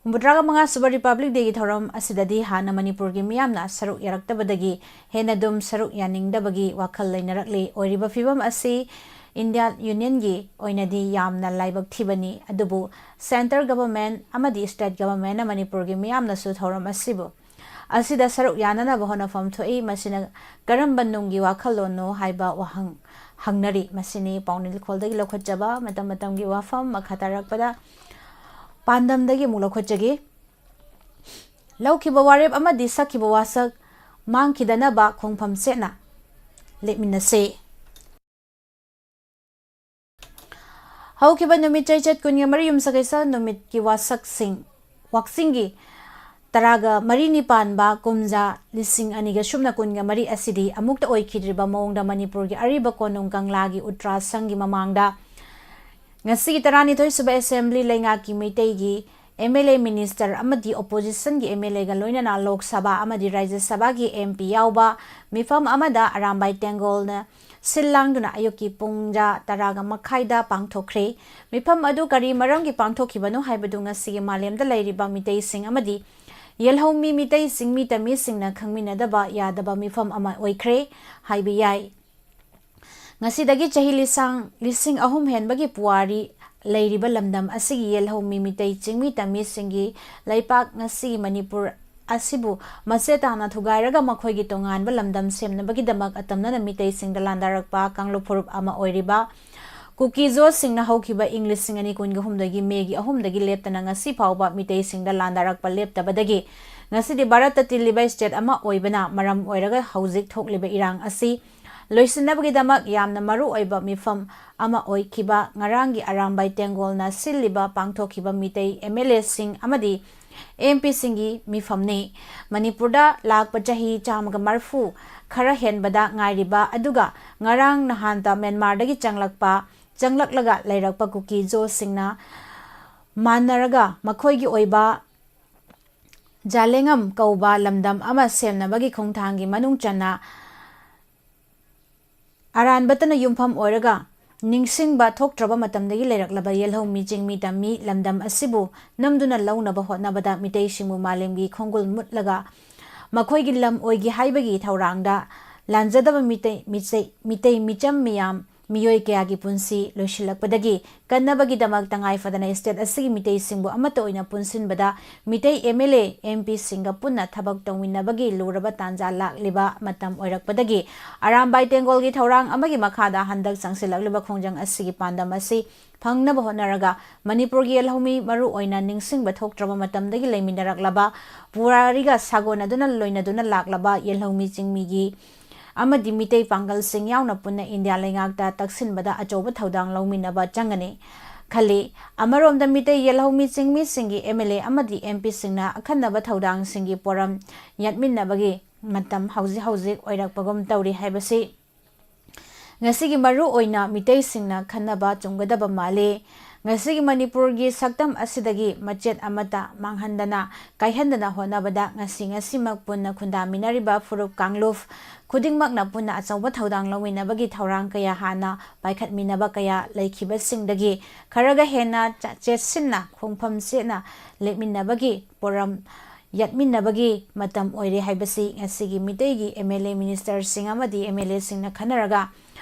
ꯍꯨꯝꯐꯨꯇꯔꯥꯒ ꯃꯉꯥ ꯁꯨꯕ ꯔꯤꯄꯕ꯭ꯂꯤꯛ ꯗꯦꯒꯤ ꯊꯧꯔꯝ ꯑꯁꯤꯗꯗꯤ ꯍꯥꯟꯅ ꯃꯅꯤꯄꯨꯔꯒꯤ ꯃꯤꯌꯥꯝꯅ ꯁꯔꯨꯛ ꯌꯥꯔꯛꯇꯕꯗꯒꯤ ꯍꯦꯟꯅ ꯑꯗꯨꯝ ꯁꯔꯨꯛ ꯌꯥꯅꯤꯡꯗꯕꯒꯤ ꯋꯥꯈꯜ ꯂꯩꯅꯔꯛꯂꯤ꯫ ꯑꯣꯏꯔꯤꯕ ꯐꯤꯕꯝ ꯑꯁꯤ ꯏꯟꯗꯤꯌꯥꯟ ꯌꯨꯅꯤꯌꯟꯒꯤ ꯑꯣꯏꯅꯗꯤ ꯌꯥꯝꯅ ꯂꯥꯏꯕꯛ ꯊꯤꯕꯅꯤ, ꯑꯗꯨꯕꯨ ꯁꯦꯟꯇ꯭ꯔꯦꯜ ꯒꯚꯔꯟꯃꯦꯟꯠ ꯑꯃꯗꯤ ꯁ꯭ꯇꯦꯠ ꯒꯚꯔꯟꯃꯦꯟꯠꯅ ꯃꯅꯤꯄꯨꯔꯒꯤ ꯃꯤꯌꯥꯝꯅꯁꯨ ꯊꯧꯔꯝ ꯑꯁꯤꯕꯨ, ꯑꯁꯤꯗ ꯁꯔꯨꯛ ꯌꯥꯅꯅꯕ ꯍꯣꯠꯅꯐꯝ ꯊꯣꯛꯏ꯫ ꯃꯁꯤꯅ ꯀꯔꯝꯕ ꯅꯨꯡꯒꯤ ꯋꯥꯈꯜꯂꯣꯟꯅꯣ ꯍꯥꯏꯕ ꯋꯥꯍꯪ ꯍꯪꯅꯔꯤ꯫ ꯃꯁꯤꯅꯤ ꯄꯥꯎꯅꯤꯜꯈꯣꯜꯗꯒꯤ ꯂꯧꯈꯠꯆꯕ ꯃꯇꯝ ꯃꯇꯝꯒꯤ ꯋꯥꯐꯝ꯫ ꯃꯈꯥ ꯇꯥꯔꯛꯄꯗ ꯄꯥꯟꯗꯝꯗꯒꯤ ꯑꯃꯨꯛ ꯂꯧꯈꯠꯆꯒꯦ꯫ ꯂꯧꯈꯤꯕ ꯋꯥꯔꯦꯞ ꯑꯃꯗꯤ ꯁꯛꯈꯤꯕ ꯋꯥꯁꯛ ꯃꯥꯡꯈꯤꯗꯅꯕ ꯈꯣꯡꯐꯝ ꯆꯦꯠꯅ ꯂꯦꯞꯃꯤꯟꯅꯁꯦ꯫ ꯍꯧꯈꯤꯕ ꯅꯨꯃꯤꯠ ꯆꯩꯆꯠ ꯀꯨꯟꯒ ꯃꯔꯤ ꯌꯨꯝꯁꯀꯩꯁ ꯅꯨꯃꯤꯠꯀꯤ ꯋꯥꯁꯛꯁꯤꯡ, ꯋꯥꯛꯆꯤꯡꯒꯤ ꯇꯔꯥꯒ ꯃꯔꯤꯅꯤ ꯄꯥꯟꯕ ꯀꯨꯝꯖꯥ ꯂꯤꯁꯤꯡ ꯑꯅꯤꯒ ꯁꯨꯞꯅ ꯀꯨꯟꯒ ꯃꯔꯤ ꯑꯁꯤꯗꯤ ꯑꯃꯨꯛꯇ ꯑꯣꯏꯈꯤꯗ꯭ꯔꯤꯕ ꯃꯑꯣꯡꯗ ꯃꯅꯤꯄꯨꯔꯒꯤ ꯑꯔꯤꯕ ꯀꯣꯅꯨꯡ ꯀꯪꯂꯥꯒꯤ ꯎꯇ꯭ꯔꯥꯁꯪꯒꯤ ꯃꯃꯥꯡꯗ ꯉꯁꯤꯒꯤ ꯇꯔꯥꯅꯤꯊꯣꯏ ꯁꯨꯕ ꯑꯦꯁꯦꯝꯕ꯭ꯂꯤ ꯂꯩꯉꯥꯛꯀꯤ ꯃꯤꯇꯩꯒꯤ ꯑꯦꯝ ꯑꯦꯜ ꯑꯦ, ꯃꯤꯅꯤꯁꯇꯔ ꯑꯃꯗꯤ ꯑꯣꯄꯣꯖꯤꯁꯟꯒꯤ ꯑꯦꯝ ꯑꯦꯜ ꯑꯦꯒ ꯂꯣꯏꯅꯅ ꯂꯣꯛ ꯁꯚꯥ ꯑꯃꯗꯤ ꯔꯥꯖ꯭ꯌ ꯁꯚꯥꯒꯤ ꯑꯦꯝ ꯄꯤ ꯌꯥꯎꯕ ꯃꯤꯐꯝ ꯑꯃꯗ ꯑꯔꯥꯝꯕꯥꯏ ꯇꯦꯡꯒꯣꯜꯅ ꯁꯤꯜ ꯂꯥꯡꯗꯨꯅ ꯑꯌꯨꯛꯀꯤ ꯄꯨꯡ ꯖꯥ ꯇꯔꯥꯒ ꯃꯈꯥꯏꯗ ꯄꯥꯡꯊꯣꯛꯈ꯭ꯔꯦ꯫ ꯃꯤꯐꯝ ꯑꯗꯨ ꯀꯔꯤ ꯃꯔꯝꯒꯤ ꯄꯥꯡꯊꯣꯛꯈꯤꯕꯅꯣ ꯍꯥꯏꯕꯗꯨ ꯉꯁꯤꯒꯤ ꯃꯥꯂꯦꯝꯗ ꯂꯩꯔꯤꯕ ꯃꯤꯇꯩꯁꯤꯡ ꯑꯃꯗꯤ ꯌꯦꯜꯍꯧꯃꯤ ꯃꯤꯇꯩ ꯆꯤꯡꯃꯤ ꯇꯝꯃꯤꯁꯤꯡꯅ ꯈꯪꯃꯤꯟꯅꯗꯕ ꯌꯥꯗꯕ ꯃꯤꯐꯝ ꯑꯃ ꯑꯣꯏꯈ꯭ꯔꯦ ꯍꯥꯏꯕ ꯌꯥꯏ꯫ ꯉꯁꯤꯗꯒꯤ ꯆꯍꯤ ꯂꯤꯁꯥꯡ ꯂꯤꯁꯤꯡ ꯑꯍꯨꯝ ꯍꯦꯟꯕꯒꯤ ꯄꯨꯋꯥꯔꯤ ꯂꯩꯔꯤꯕ ꯂꯝꯗꯝ ꯑꯁꯤꯒꯤ ꯌꯦꯜꯍꯧꯃꯤ ꯃꯤꯇꯩ ꯆꯤꯡꯃꯤ ꯇꯝꯃꯤꯁꯤꯡꯒꯤ ꯂꯩꯄꯥꯛ ꯉꯁꯤꯒꯤ ꯃꯅꯤꯄꯨꯔ ꯑꯁꯤꯕꯨ ꯃꯆꯦ ꯇꯥꯅ ꯊꯨꯒꯥꯏꯔꯒ ꯃꯈꯣꯏꯒꯤ ꯇꯣꯉꯥꯟꯕ ꯂꯝꯗꯝ ꯁꯦꯝꯅꯕꯒꯤꯗꯃꯛ ꯑꯇꯝꯅꯅ ꯃꯤꯇꯩꯁꯤꯡꯗ ꯂꯥꯟꯗꯥꯔꯛꯄ ꯀꯥꯡꯂꯨꯞ ꯐꯨꯔꯨꯞ ꯑꯃ ꯑꯣꯏꯔꯤꯕ ꯀꯨꯀꯤꯖꯣꯁꯤꯡꯅ ꯍꯧꯈꯤꯕ ꯏꯪ ꯂꯤꯁꯤꯡ ꯑꯅꯤ ꯀꯨꯟꯒ ꯍꯨꯝꯗꯣꯏꯒꯤ ꯃꯦꯒꯤ ꯑꯍꯨꯝꯗꯒꯤ ꯂꯦꯞꯇꯅ ꯉꯁꯤ ꯐꯥꯎꯕ ꯃꯤꯇꯩꯁꯤꯡꯗ ꯂꯥꯟꯗꯥꯔꯛꯄ ꯂꯦꯞꯇꯕꯗꯒꯤ ꯉꯁꯤꯗꯤ ꯚꯥꯔꯠꯇ ꯇꯤꯜꯂꯤꯕ ꯁ꯭ꯇꯦꯠ ꯑꯃ ꯑꯣꯏꯕꯅ ꯃꯔꯝ ꯑꯣꯏꯔꯒ ꯍꯧꯖꯤꯛ ꯊꯣꯛꯂꯤꯕ ꯏꯔꯥꯡ ꯑꯁꯤ ꯂꯣꯏꯁꯤꯟꯅꯕꯒꯤꯗꯃꯛ ꯌꯥꯝꯅ ꯃꯔꯨ ꯑꯣꯏꯕ ꯃꯤꯐꯝ ꯑꯃ ꯑꯣꯏꯈꯤꯕ ꯉꯔꯥꯡꯒꯤ ꯑꯔꯥꯝꯕꯥꯏ ꯇꯦꯡꯒꯣꯜꯅ ꯁꯤꯜꯂꯤꯕ ꯄꯥꯡꯊꯣꯛꯈꯤꯕ ꯃꯤꯇꯩ ꯑꯦꯝ ꯑꯦꯜ ꯑꯦꯁꯤꯡ ꯑꯃꯗꯤ ꯑꯦꯝ ꯄꯤꯁꯤꯡꯒꯤ ꯃꯤꯐꯝꯅꯤ꯫ ꯃꯅꯤꯄꯨꯔꯗ ꯂꯥꯛꯄ ꯆꯍꯤ ꯆꯥꯝꯃꯒ ꯃꯔꯐꯨ ꯈꯔ ꯍꯦꯟꯕꯗ ꯉꯥꯏꯔꯤꯕ ꯑꯗꯨꯒ ꯉꯔꯥꯡ ꯅꯍꯥꯟꯇ ꯃ꯭ꯌꯥꯟꯃꯥꯔꯗꯒꯤ ꯆꯪꯂꯛꯄ ꯆꯪꯂꯛꯂꯒ ꯂꯩꯔꯛꯄ ꯀꯨꯀꯤ ꯖꯣꯁꯤꯡꯅ ꯃꯥꯟꯅꯔꯒ ꯃꯈꯣꯏꯒꯤ ꯑꯣꯏꯕ ꯖꯥꯂꯦꯉꯝ ꯀꯧꯕ ꯂꯝꯗꯝ ꯑꯃ ꯁꯦꯝꯅꯕꯒꯤ ꯈꯣꯡꯊꯥꯡꯒꯤ ꯃꯅꯨꯡ ꯆꯟꯅ ꯑꯔꯥꯟꯕꯇꯅ ꯌꯨꯝꯐꯝ ꯑꯣꯏꯔꯒ ꯅꯤꯡꯁꯤꯡꯕ ꯊꯣꯛꯇ꯭ꯔꯕ ꯃꯇꯝꯗꯒꯤ ꯂꯩꯔꯛꯂꯕ ꯌꯦꯜꯍꯧꯃꯤ ꯆꯤꯡꯃꯤ ꯇꯝꯃꯤ ꯂꯝꯗꯝ ꯑꯁꯤꯕꯨ ꯅꯝꯗꯨꯅ ꯂꯧꯅꯕ ꯍꯣꯠꯅꯕꯗ ꯃꯤꯇꯩꯁꯤꯡꯕꯨ ꯃꯥꯂꯦꯝꯒꯤ ꯈꯣꯡꯒꯨꯜ ꯃꯨꯠꯂꯒ ꯃꯈꯣꯏꯒꯤ ꯂꯝ ꯑꯣꯏꯒꯦ ꯍꯥꯏꯕꯒꯤ ꯊꯧꯔꯥꯡꯗ ꯂꯥꯟꯖꯗꯕ ꯃꯤꯇꯩ, ꯃꯤꯆꯩ-, ꯃꯤꯇꯩ ꯃꯤꯆꯝ ꯃꯤꯌꯥꯝ, ꯃꯤꯑꯣꯏ ꯀꯌꯥꯒꯤ ꯄꯨꯟꯁꯤ ꯂꯣꯏꯁꯤꯜꯂꯛꯄꯗꯒꯤ ꯀꯟꯅꯕꯒꯤꯗꯃꯛ ꯇꯉꯥꯏ ꯐꯗꯅ ꯁ꯭ꯇꯦꯠ ꯑꯁꯤꯒꯤ ꯃꯤꯇꯩꯁꯤꯡꯕꯨ ꯑꯃꯠꯇ ꯑꯣꯏꯅ ꯄꯨꯟꯁꯤꯟꯕꯗ Meitei M L A, M ꯄꯤꯁꯤꯡꯒ ꯄꯨꯟꯅ ꯊꯕꯛ ꯇꯧꯃꯤꯟꯅꯕꯒꯤ ꯂꯨꯔꯕ ꯇꯥꯟꯖꯥ ꯂꯥꯛꯂꯤꯕ ꯃꯇꯝ ꯑꯣꯏꯔꯛꯄꯗꯒꯤ ꯑꯔꯥꯝꯕꯥꯏ ꯇꯦꯡꯒꯣꯜꯒꯤ ꯊꯧꯔꯥꯡ ꯑꯃꯒꯤ ꯃꯈꯥꯗ ꯍꯟꯗꯛ ꯆꯪꯁꯤꯜꯂꯛꯂꯤꯕ ꯈꯣꯡꯖꯪ ꯑꯁꯤꯒꯤ ꯄꯥꯟꯗꯝ ꯑꯁꯤ ꯐꯪꯅꯕ ꯍꯣꯠꯅꯔꯒ ꯃꯅꯤꯄꯨꯔꯒꯤ ꯌꯦꯜꯍꯧꯃꯤ ꯃꯔꯨ ꯑꯣꯏꯅ ꯅꯤꯡꯁꯤꯡꯕ ꯊꯣꯛꯇ꯭ꯔꯕ ꯃꯇꯝꯗꯒꯤ ꯂꯩꯃꯤꯟꯅꯔꯛꯂꯕ, ꯄꯨꯋꯥꯔꯤꯒ ꯁꯥꯒꯣꯟꯅꯗꯨꯅ ꯂꯣꯏꯅꯗꯨꯅ ꯂꯥꯛꯂꯕ ꯌꯦꯜꯍꯧꯃꯤ ꯆꯤꯡꯃꯤꯒꯤ ꯑꯃꯗꯤ ꯃꯤꯇꯩ ꯄꯥꯡꯒꯜꯁꯤꯡ ꯌꯥꯎꯅ ꯄꯨꯟꯅ ꯏꯟꯗꯤꯌꯥ ꯂꯩꯉꯥꯛꯇ ꯇꯛꯁꯤꯟꯕꯗ ꯑꯆꯧꯕ ꯊꯧꯗꯥꯡ ꯂꯧꯃꯤꯟꯅꯕ ꯆꯪꯒꯅꯤ ꯈꯜꯂꯤ꯫ ꯑꯃꯔꯣꯝꯗ ꯃꯤꯇꯩ ꯌꯦꯜꯍꯧꯃꯤ ꯆꯤꯡꯃꯤꯁꯤꯡꯒꯤ ꯑꯦꯝ ꯑꯦꯜ ꯑꯦ ꯑꯃꯗꯤ ꯑꯦꯝ ꯄꯤꯁꯤꯡꯅ ꯑꯈꯟꯅꯕ ꯊꯧꯗꯥꯡꯁꯤꯡꯒꯤ ꯄꯣꯔꯝ ꯌꯥꯠꯃꯤꯟꯅꯕꯒꯤ ꯃꯇꯝ ꯍꯧꯖꯤꯛ ꯍꯧꯖꯤꯛ ꯑꯣꯏꯔꯛꯄꯒꯨꯝ ꯇꯧꯔꯤ ꯍꯥꯏꯕꯁꯤ ꯉꯁꯤꯒꯤ ꯃꯔꯨ ꯑꯣꯏꯅ ꯃꯤꯇꯩꯁꯤꯡꯅ ꯈꯟꯅꯕ ꯆꯨꯝꯒꯗꯕ ꯃꯥꯜꯂꯤ꯫ ꯉꯁꯤꯒꯤ ꯃꯅꯤꯄꯨꯔꯒꯤ ꯁꯛꯇꯝ ꯑꯁꯤꯗꯒꯤ ꯃꯆꯦꯠ ꯑꯃꯠꯇ ꯃꯥꯡꯍꯟꯗꯅ ꯀꯥꯏꯍꯟꯗꯅ ꯍꯣꯠꯅꯕꯗ ꯉꯁꯤ ꯉꯁꯤꯃꯛ ꯄꯨꯟꯅ ꯈꯨꯟꯗꯥꯃꯤꯟꯅꯔꯤꯕ ꯐꯨꯔꯨꯞ ꯀꯥꯡꯂꯨꯞ ꯈꯨꯗꯤꯡꯃꯛꯅ ꯄꯨꯟꯅ ꯑꯆꯧꯕ ꯊꯧꯗꯥꯡ ꯂꯧꯃꯤꯟꯅꯕꯒꯤ ꯊꯧꯔꯥꯡ ꯀꯌꯥ ꯍꯥꯟꯅ ꯄꯥꯏꯈꯠꯃꯤꯟꯅꯕ ꯀꯌꯥ ꯂꯩꯈꯤꯕꯁꯤꯡꯗꯒꯤ ꯈꯔꯒ ꯍꯦꯟꯅ ꯆ-, ꯆꯦꯠꯁꯤꯟꯅ ꯈꯣꯡꯐꯝ ꯆꯦꯠꯅ ꯂꯦꯞꯃꯤꯟꯅꯕꯒꯤ ꯄꯣꯔꯝ ꯌꯥꯠꯃꯤꯟꯅꯕꯒꯤ ꯃꯇꯝ ꯑꯣꯏꯔꯦ ꯍꯥꯏꯕꯁꯤ ꯉꯁꯤꯒꯤ ꯃꯤꯇꯩꯒꯤ MLA ministerꯁꯤꯡ ꯑꯃꯗꯤ MLAꯁꯤꯡꯅ ꯈꯟꯅꯔꯒ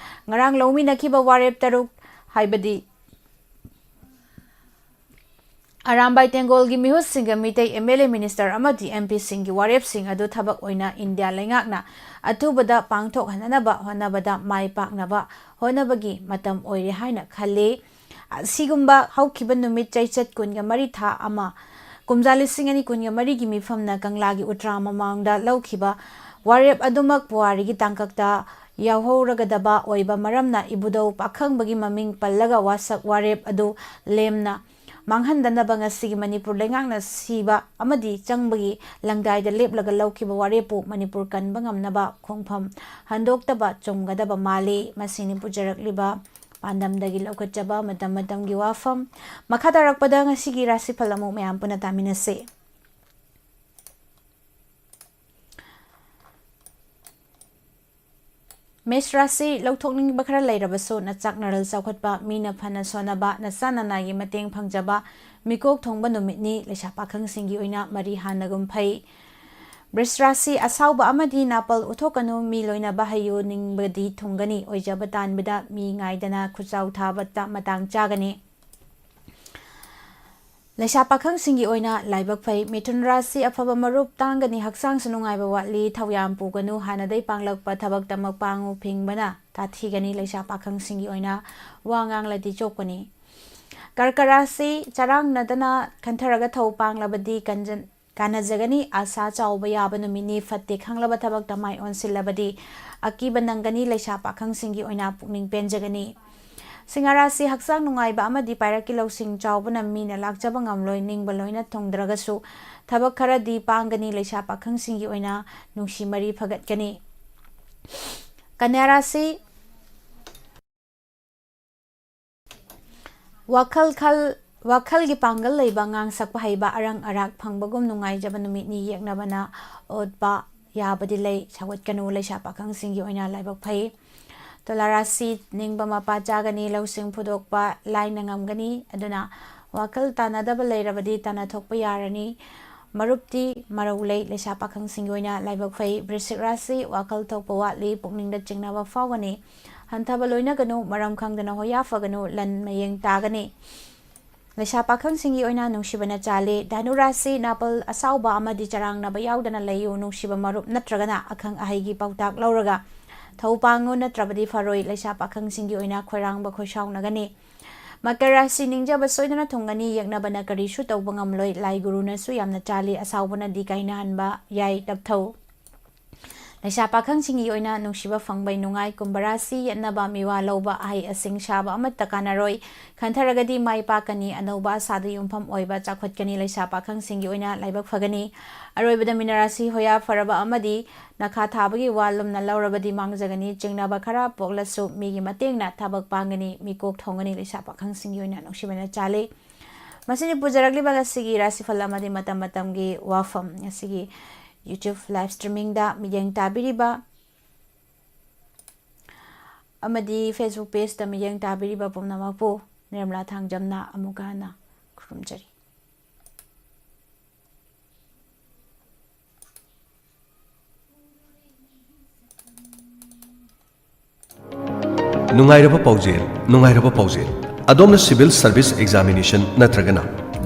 ꯉꯔꯥꯡ ꯂꯧꯃꯤꯟꯅꯈꯤꯕ ꯋꯥꯔꯦꯞ ꯇꯔꯨꯛ, ꯍꯥꯏꯕꯗꯤ ꯑꯔꯥꯝꯕꯥꯏ ꯇꯦꯡꯒꯣꯜꯒꯤ ꯃꯤꯍꯨꯠꯁꯤꯡꯒ ꯃꯤꯇꯩ MLA minister ꯑꯃꯗꯤ MPꯁꯤꯡꯒꯤ ꯋꯥꯔꯦꯞꯁꯤꯡ ꯑꯗꯨ ꯊꯕꯛ ꯑꯣꯏꯅ ꯏꯟꯗꯤꯌꯥ ꯂꯩꯉꯥꯛꯅ ꯑꯊꯨꯕꯗ ꯄꯥꯡꯊꯣꯛꯍꯟꯅꯅꯕ ꯍꯣꯠꯅꯕꯗ ꯃꯥꯏ ꯄꯥꯛꯅꯕ ꯍꯣꯠꯅꯕꯒꯤ ꯃꯇꯝ ꯑꯣꯏꯔꯦ ꯍꯥꯏꯅ ꯈꯜꯂꯤ꯫ ꯑꯁꯤꯒꯨꯝꯕ ꯍꯧꯈꯤꯕ ꯅꯨꯃꯤꯠ ꯆꯩꯆꯠ ꯀꯨꯟꯒ ꯃꯔꯤ, ꯊꯥ ꯑꯃ, ꯀꯨꯝꯖꯥ ꯂꯤꯁꯤꯡ ꯑꯅꯤ ꯀꯨꯟꯒ ꯃꯔꯤꯒꯤ ꯃꯤꯐꯝꯅ ꯀꯪꯂꯥꯒꯤ ꯎꯇ꯭ꯔꯥ ꯃꯃꯥꯡꯗ ꯂꯧꯈꯤꯕ ꯋꯥꯔꯦꯞ ꯑꯗꯨꯃꯛ ꯄꯨꯋꯥꯔꯤꯒꯤ ꯇꯥꯡꯀꯛꯇ ꯌꯥꯎꯍꯧꯔꯒꯗꯕ ꯑꯣꯏꯕ ꯃꯔꯝꯅ ꯏꯕꯨꯙꯧ ꯄꯥꯈꯪꯕꯒꯤ ꯃꯃꯤꯡ ꯄꯜꯂꯒ ꯋꯥꯁꯛ ꯋꯥꯔꯦꯞ ꯑꯗꯨ ꯂꯦꯝꯅ ꯃꯥꯡꯍꯟꯗꯅꯕ ꯉꯁꯤꯒꯤ ꯃꯅꯤꯄꯨꯔ ꯂꯩꯉꯥꯛꯅ ꯁꯤꯕ ꯑꯃꯗꯤ ꯆꯪꯕꯒꯤ ꯂꯪꯗꯥꯏꯗ ꯂꯦꯞꯂꯒ ꯂꯧꯈꯤꯕ ꯋꯥꯔꯦꯞꯄꯨ ꯃꯅꯤꯄꯨꯔ ꯀꯟꯕ ꯉꯝꯅꯕ ꯈꯣꯡꯐꯝ ꯍꯟꯗꯣꯛꯇꯕ ꯆꯨꯝꯒꯗꯕ ꯃꯥꯜꯂꯤ꯫ ꯃꯁꯤꯅꯤ ꯄꯨꯖꯔꯛꯂꯤꯕ ꯄꯥꯟꯗꯝꯗꯒꯤ ꯂꯧꯈꯠꯆꯕ ꯃꯇꯝ ꯃꯇꯝꯒꯤ ꯋꯥꯐꯝ꯫ ꯃꯈꯥ ꯇꯥꯔꯛꯄꯗ ꯉꯁꯤꯒꯤ ꯔꯥꯁꯤꯐꯜ ꯑꯃꯨꯛ ꯃꯌꯥꯝ ꯄꯨꯟꯅ ꯇꯥꯃꯤꯟꯅꯁꯤ꯫ ꯃꯦꯁ ꯔꯥꯁꯤ, ꯂꯧꯊꯣꯛꯅꯤꯡꯕ ꯈꯔ ꯂꯩꯔꯕꯁꯨ ꯅꯆꯥꯛ ꯅꯔꯜ ꯆꯥꯎꯈꯠꯄ, ꯃꯤꯅ ꯐꯅ ꯁꯣꯟꯅꯕ, ꯅꯆꯥ ꯅꯅꯥꯏꯒꯤ ꯃꯇꯦꯡ ꯐꯪꯖꯕ, ꯃꯤꯀꯣꯛ ꯊꯣꯡꯕ ꯅꯨꯃꯤꯠꯅꯤ꯫ ꯂꯩꯁꯥ ꯄꯥꯈꯪꯁꯤꯡꯒꯤ ꯑꯣꯏꯅ ꯃꯔꯤ ꯍꯥꯟꯅꯒꯨꯝ ꯐꯩ꯫ ꯕ꯭ꯔꯤꯁ ꯔꯥꯁꯤ, ꯑꯁꯥꯎꯕ ꯑꯃꯗꯤ ꯅꯥꯄꯜ ꯎꯠꯊꯣꯛꯀꯅꯨ꯫ ꯃꯤ ꯂꯣꯏꯅꯕ ꯍꯩꯌꯨ, ꯅꯤꯡꯕꯗꯤ ꯊꯨꯡꯒꯅꯤ꯫ ꯑꯣꯏꯖꯕ ꯇꯥꯟꯕꯗ ꯃꯤ ꯉꯥꯏꯗꯅ ꯈꯨꯠꯆꯥꯎ ꯊꯥꯕꯇ ꯃꯇꯥꯡ ꯆꯥꯒꯅꯤ꯫ ꯂꯩꯁꯥ ꯄꯥꯈꯪꯁꯤꯡꯒꯤ ꯑꯣꯏꯅ ꯂꯥꯏꯕꯛ ꯐꯩ꯫ ꯃꯤꯊꯨꯟ ꯔꯥꯁꯤ, ꯑꯐꯕ ꯃꯔꯨꯞ ꯇꯥꯡꯒꯅꯤ, ꯍꯛꯆꯥꯡꯁꯨ ꯅꯨꯡꯉꯥꯏꯕ ꯋꯥꯠꯂꯤ, ꯊꯧ ꯌꯥꯝ ꯄꯨꯒꯅꯨ, ꯍꯥꯟꯅꯗꯩ ꯄꯥꯡꯂꯛꯄ ꯊꯕꯛꯇꯃꯛ ꯄꯥꯡꯉꯨ, ꯐꯤꯡꯕꯅ ꯇꯥꯊꯤꯒꯅꯤ꯫ ꯂꯩꯁꯥ ꯄꯥꯈꯪꯁꯤꯡꯒꯤ ꯑꯣꯏꯅ ꯋꯥ ꯉꯥꯡꯂꯗꯤ ꯆꯣꯞꯀꯅꯤ꯫ ꯀꯔꯀ ꯔꯥꯁꯤ, ꯆꯔꯥꯡꯅꯗꯅ ꯈꯟꯊꯔꯒ ꯊꯧ ꯄꯥꯡꯂꯕꯗꯤ ꯀꯟꯖꯟ-, ꯀꯥꯟꯅꯖꯒꯅꯤ꯫ ꯑꯁꯥ ꯆꯥꯎꯕ ꯌꯥꯕ ꯅꯨꯃꯤꯠꯅꯤ꯫ ꯐꯠꯇꯦ ꯈꯪꯂꯕ ꯊꯕꯛꯇ ꯃꯥꯏ ꯑꯣꯟꯁꯤꯜꯂꯕꯗꯤ ꯑꯀꯤꯕ ꯅꯪꯒꯅꯤ꯫ ꯂꯩꯁꯥ ꯄꯥꯈꯪꯁꯤꯡꯒꯤ ꯑꯣꯏꯅ ꯄꯨꯛꯅꯤꯡ ꯄꯦꯟꯖꯒꯅꯤ꯫ ꯁꯤꯡꯍ ꯔꯥꯁꯤ, ꯍꯛꯆꯥꯡ ꯅꯨꯡꯉꯥꯏꯕ ꯑꯃꯗꯤ ꯄꯥꯏꯔꯛꯀꯤ ꯂꯧꯁꯤꯡ ꯆꯥꯎꯕꯅ ꯃꯤꯅ ꯂꯥꯛꯆꯕ ꯉꯝꯂꯣꯏ꯫ ꯅꯤꯡꯕ ꯂꯣꯏꯅ ꯊꯨꯡꯗ꯭ꯔꯒꯁꯨ ꯊꯕꯛ ꯈꯔꯗꯤ ꯄꯥꯡꯒꯅꯤ꯫ ꯂꯩꯁꯥ ꯄꯥꯈꯪꯁꯤꯡꯒꯤ ꯑꯣꯏꯅ ꯅꯨꯡꯁꯤ ꯃꯔꯤ ꯐꯒꯠꯀꯅꯤ꯫ ꯀꯟꯌꯥ ꯔꯥꯁꯤ, ꯋꯥꯈꯜ ꯈꯜ-, ꯋꯥꯈꯜꯒꯤ ꯄꯥꯡꯒꯜ ꯂꯩꯕ, ꯉꯥꯡ ꯁꯛꯄ ꯍꯩꯕ, ꯑꯔꯪ ꯑꯔꯥꯛ ꯐꯪꯕꯒꯨꯝ ꯅꯨꯡꯉꯥꯏꯖꯕ ꯅꯨꯃꯤꯠꯅꯤ꯫ ꯌꯦꯛꯅꯕꯅ ꯑꯣꯠꯄ ꯌꯥꯕꯗꯤ ꯂꯩ꯫ ꯁꯧꯒꯠꯀꯅꯨ꯫ ꯂꯩꯁꯥ ꯄꯥꯈꯪꯁꯤꯡꯒꯤ ꯑꯣꯏꯅ ꯂꯥꯏꯕꯛ ꯐꯩ꯫ ꯇꯨꯂꯥ ꯔꯥꯁꯤ, ꯅꯤꯡꯕ ꯃꯄꯥ ꯆꯥꯒꯅꯤ꯫ ꯂꯧꯁꯤꯡ ꯐꯨꯗꯣꯛꯄ ꯂꯥꯏꯅ ꯉꯝꯒꯅꯤ꯫ ꯑꯗꯨꯅ ꯋꯥꯈꯜ ꯇꯥꯟꯅꯗꯕ ꯂꯩꯔꯕꯗꯤ ꯇꯥꯟꯅꯊꯣꯛꯄ ꯌꯥꯔꯅꯤ꯫ ꯃꯔꯨꯞꯇꯤ ꯃꯔꯧ ꯂꯩ꯫ ꯂꯩꯁꯥ ꯄꯥꯈꯪꯁꯤꯡꯒꯤ ꯑꯣꯏꯅ ꯂꯥꯏꯕꯛ ꯐꯩ꯫ ꯕ꯭ꯔꯤꯁꯤꯛ ꯔꯥꯁꯤ, ꯋꯥꯈꯜ ꯊꯣꯛꯄ ꯋꯥꯠꯂꯤ, ꯄꯨꯛꯅꯤꯡꯗ ꯆꯤꯡꯅꯕ ꯐꯥꯎꯒꯅꯤ꯫ ꯍꯟꯊꯕ ꯂꯣꯏꯅꯒꯅꯨ, ꯃꯔꯝ ꯈꯪꯗꯅ ꯍꯣꯌꯥ ꯐꯒꯅꯨ, ꯂꯟ ꯃꯌꯦꯡ ꯇꯥꯒꯅꯤ꯫ ꯂꯩꯁꯥ ꯄꯥꯈꯪꯁꯤꯡꯒꯤ ꯑꯣꯏꯅ ꯅꯨꯡꯁꯤꯕꯅ ꯆꯥꯜꯂꯤ꯫ ꯙꯅꯨ ꯔꯥꯁꯤ, ꯅꯥꯄꯜ ꯑꯁꯥꯎꯕ ꯑꯃꯗꯤ ꯆꯔꯥꯡꯅꯕ ꯌꯥꯎꯗꯅ ꯂꯩꯌꯨ꯫ ꯅꯨꯡꯁꯤꯕ ꯃꯔꯨꯞ ꯅꯠꯇ꯭ꯔꯒꯅ ꯑꯈꯪ ꯑꯍꯩꯒꯤ ꯄꯥꯎꯇꯥꯛ ꯂꯧꯔꯒ ꯊꯧ ꯄꯥꯡꯉꯨ, ꯅꯠꯇ꯭ꯔꯕꯗꯤ ꯐꯔꯣꯏ꯫ ꯂꯩꯁꯥ ꯄꯥꯈꯪꯁꯤꯡꯒꯤ ꯑꯣꯏꯅ ꯈꯣꯏꯔꯥꯡꯕ ꯈꯣꯏꯁꯥꯎꯅꯒꯅꯤ꯫ ꯃꯀꯔ ꯔꯥꯁꯤ, ꯅꯤꯡꯖꯕ ꯁꯣꯏꯗꯅ ꯊꯨꯡꯒꯅꯤ, ꯌꯦꯛꯅꯕꯅ ꯀꯔꯤꯁꯨ ꯇꯧꯕ ꯉꯝꯂꯣꯏ꯫ ꯂꯥꯏ ꯒꯨꯔꯨꯅꯁꯨ ꯌꯥꯝꯅ ꯆꯥꯜꯂꯤ, ꯑꯁꯥꯎꯕꯅꯗꯤ ꯀꯥꯏꯅꯍꯟꯕ ꯌꯥꯏ, ꯇꯞꯊꯧ꯫ ꯂꯩꯁꯥ ꯄꯥꯈꯪꯁꯤꯡꯒꯤ ꯑꯣꯏꯅ ꯅꯨꯡꯁꯤꯕ ꯐꯪꯕꯩ ꯅꯨꯡꯉꯥꯏ꯫ ꯀꯨꯝꯚ ꯔꯥꯁꯤ, ꯌꯦꯠꯅꯕ, ꯃꯤꯋꯥ ꯂꯧꯕ, ꯑꯍꯩ ꯑꯁꯤꯡ ꯁꯥꯕ ꯑꯃꯠꯇ ꯀꯥꯟꯅꯔꯣꯏ꯫ ꯈꯟꯊꯔꯒꯗꯤ ꯃꯥꯏ ꯄꯥꯛꯀꯅꯤ, ꯑꯅꯧꯕ ꯑꯁꯥꯗ ꯌꯨꯝꯐꯝ ꯑꯣꯏꯕ ꯆꯥꯎꯈꯠꯀꯅꯤ꯫ ꯂꯩꯁꯥ ꯄꯥꯈꯪꯁꯤꯡꯒꯤ ꯑꯣꯏꯅ ꯂꯥꯏꯕꯛ ꯐꯒꯅꯤ꯫ ꯑꯔꯣꯏꯕꯗ ꯃꯤꯅ ꯔꯥꯁꯤ, ꯍꯣꯌꯥ ꯐꯔꯕ ꯑꯃꯗꯤ ꯅꯈꯥ ꯊꯥꯕꯒꯤ ꯋꯥ ꯂꯨꯝꯅ ꯂꯧꯔꯕꯗꯤ ꯃꯥꯡꯖꯒꯅꯤ꯫ ꯆꯤꯡꯅꯕ ꯈꯔ ꯄꯣꯛꯂꯁꯨ ꯃꯤꯒꯤ ꯃꯇꯦꯡꯅ ꯊꯕꯛ ꯄꯥꯡꯒꯅꯤ꯫ ꯃꯤꯀꯣꯛ ꯊꯣꯡꯒꯅꯤ꯫ ꯂꯩꯁꯥ ꯄꯥꯈꯪꯁꯤꯡꯒꯤ ꯑꯣꯏꯅ ꯅꯨꯡꯁꯤꯕꯅ ꯆꯥꯜꯂꯤ꯫ ꯃꯁꯤꯅꯤ ꯄꯨꯖꯔꯛꯂꯤꯕ ꯉꯁꯤꯒꯤ ꯔꯥꯁꯤꯐꯜ ꯑꯃꯗꯤ ꯃꯇꯝ ꯃꯇꯝꯒꯤ ꯋꯥꯐꯝ꯫ ꯉꯁꯤꯒꯤ YouTube live streamingꯗ ꯃꯤꯠꯌꯦꯡ ꯇꯥꯕꯤꯔꯤꯕ ꯑꯃꯗꯤ Facebook pageꯇ ꯃꯤꯠꯌꯦꯡ ꯇꯥꯕꯤꯔꯤꯕ ꯄꯨꯝꯅꯃꯛꯄꯨ ꯅꯤꯔꯃꯂꯥ ꯊꯥꯡꯖꯝꯅ ꯑꯃꯨꯛꯀ ꯍꯟꯅ ꯈꯨꯔꯨꯝꯖꯔꯤ꯫ ꯅꯨꯡꯉꯥꯏꯔꯕ ꯄꯥꯎꯖꯦꯜ, ꯅꯨꯡꯉꯥꯏꯔꯕ ꯄꯥꯎꯖꯦꯜ꯫ ꯑꯗꯣꯝꯅ civil service examination ꯅꯠꯇ꯭ꯔꯒꯅ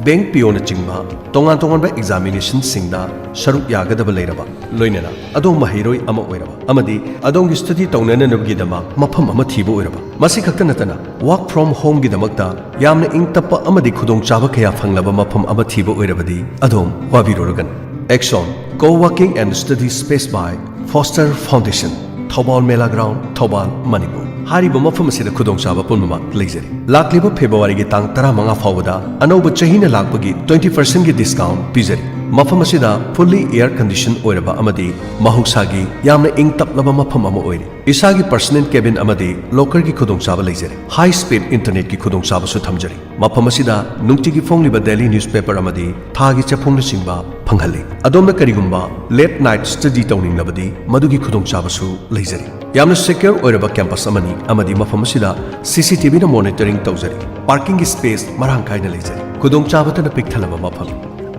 bank P Oꯅꯆꯤꯡꯕ ꯇꯣꯉꯥꯟ ꯇꯣꯉꯥꯟꯕ examinationꯁꯤꯡꯗ ꯁꯔꯨꯛ ꯌꯥꯒꯗꯕ ꯂꯩꯔꯕ, ꯂꯣꯏꯅꯅ ꯑꯗꯣꯝ ꯃꯍꯩꯔꯣꯏ ꯑꯃ ꯑꯣꯏꯔꯕ ꯑꯃꯗꯤ ꯑꯗꯣꯝꯒꯤ study ꯇꯧꯅꯅꯕꯒꯤꯗꯃꯛ ꯃꯐꯝ ꯑꯃ ꯊꯤꯕ ꯑꯣꯏꯔꯕ, ꯃꯁꯤ ꯈꯛꯇ ꯅꯠꯇꯅ work from homeꯒꯤꯗꯃꯛꯇ ꯌꯥꯝꯅ ꯏꯪ ꯇꯞꯄ ꯑꯃꯗꯤ ꯈꯨꯗꯣꯡꯆꯥꯕ ꯀꯌꯥ ꯐꯪꯂꯕ ꯃꯐꯝ ꯑꯃ ꯊꯤꯕ ꯑꯣꯏꯔꯕꯗꯤ ꯑꯗꯣꯝ ꯋꯥꯕꯤꯔꯨꯔꯒꯅꯨ꯫ Axon, co-working and study space by Foster Foundation, Thoubal Mela ground, Thoubal, Manipur. ꯍꯥꯏꯔꯤꯕ ꯃꯐꯝ ꯑꯁꯤꯗ ꯈꯨꯗꯣꯡꯆꯥꯕ ꯄꯨꯝꯅꯃꯛ ꯂꯩꯖꯔꯤ꯫ ꯂꯥꯛꯂꯤꯕ ꯐꯦꯕ꯭ꯔꯨꯋꯥꯔꯤꯒꯤ ꯇꯥꯡ ꯇꯔꯥꯃꯉꯥ ꯐꯥꯎꯕꯗ ꯑꯅꯧꯕ ꯆꯍꯤꯅ ꯂꯥꯛꯄꯒꯤ twenty percentꯀꯤ discount ꯄꯤꯖꯔꯤ꯫ ꯃꯐꯝ ꯑꯁꯤꯗ fully air condition ꯑꯣꯏꯔꯕ ꯑꯃꯗꯤ ꯃꯍꯧꯁꯥꯒꯤ ꯌꯥꯝꯅ ꯏꯪ ꯇꯞꯂꯕ ꯃꯐꯝ ꯑꯃ ꯑꯣꯏꯔꯤ꯫ ꯏꯁꯥꯒꯤ personal cabin ꯑꯃꯗꯤ lockerꯒꯤ ꯈꯨꯗꯣꯡꯆꯥꯕ ꯂꯩꯖꯔꯦ꯫ High speed internetꯀꯤ ꯈꯨꯗꯣꯡꯆꯥꯕꯁꯨ ꯊꯝꯖꯔꯤ꯫ ꯃꯐꯝ ꯑꯁꯤꯗ ꯅꯨꯡꯇꯤꯒꯤ ꯐꯣꯡꯂꯤꯕ daily newspaper ꯑꯃꯗꯤ ꯊꯥꯒꯤ ꯆꯦꯐꯣꯡꯅꯆꯤꯡꯕ ꯐꯪꯍꯜꯂꯤ꯫ ꯑꯗꯣꯝꯅ ꯀꯔꯤꯒꯨꯝꯕ late night study ꯇꯧꯅꯤꯡꯂꯕꯗꯤ ꯃꯗꯨꯒꯤ ꯈꯨꯗꯣꯡꯆꯥꯕꯁꯨ ꯂꯩꯖꯔꯤ꯫ ꯌꯥꯝꯅ secure ꯑꯣꯏꯔꯕ campus ꯑꯃꯅꯤ ꯑꯃꯗꯤ ꯃꯐꯝ ꯑꯁꯤꯗ CCTVꯅ monitoring ꯇꯧꯖꯔꯤ꯫ Parkingꯒꯤ space ꯃꯔꯥꯡ ꯀꯥꯏꯅ ꯂꯩꯖꯔꯤ꯫ ꯈꯨꯗꯣꯡꯆꯥꯕꯇꯅ ꯄꯤꯛ ꯊꯜꯂꯕ ꯃꯐꯝ꯫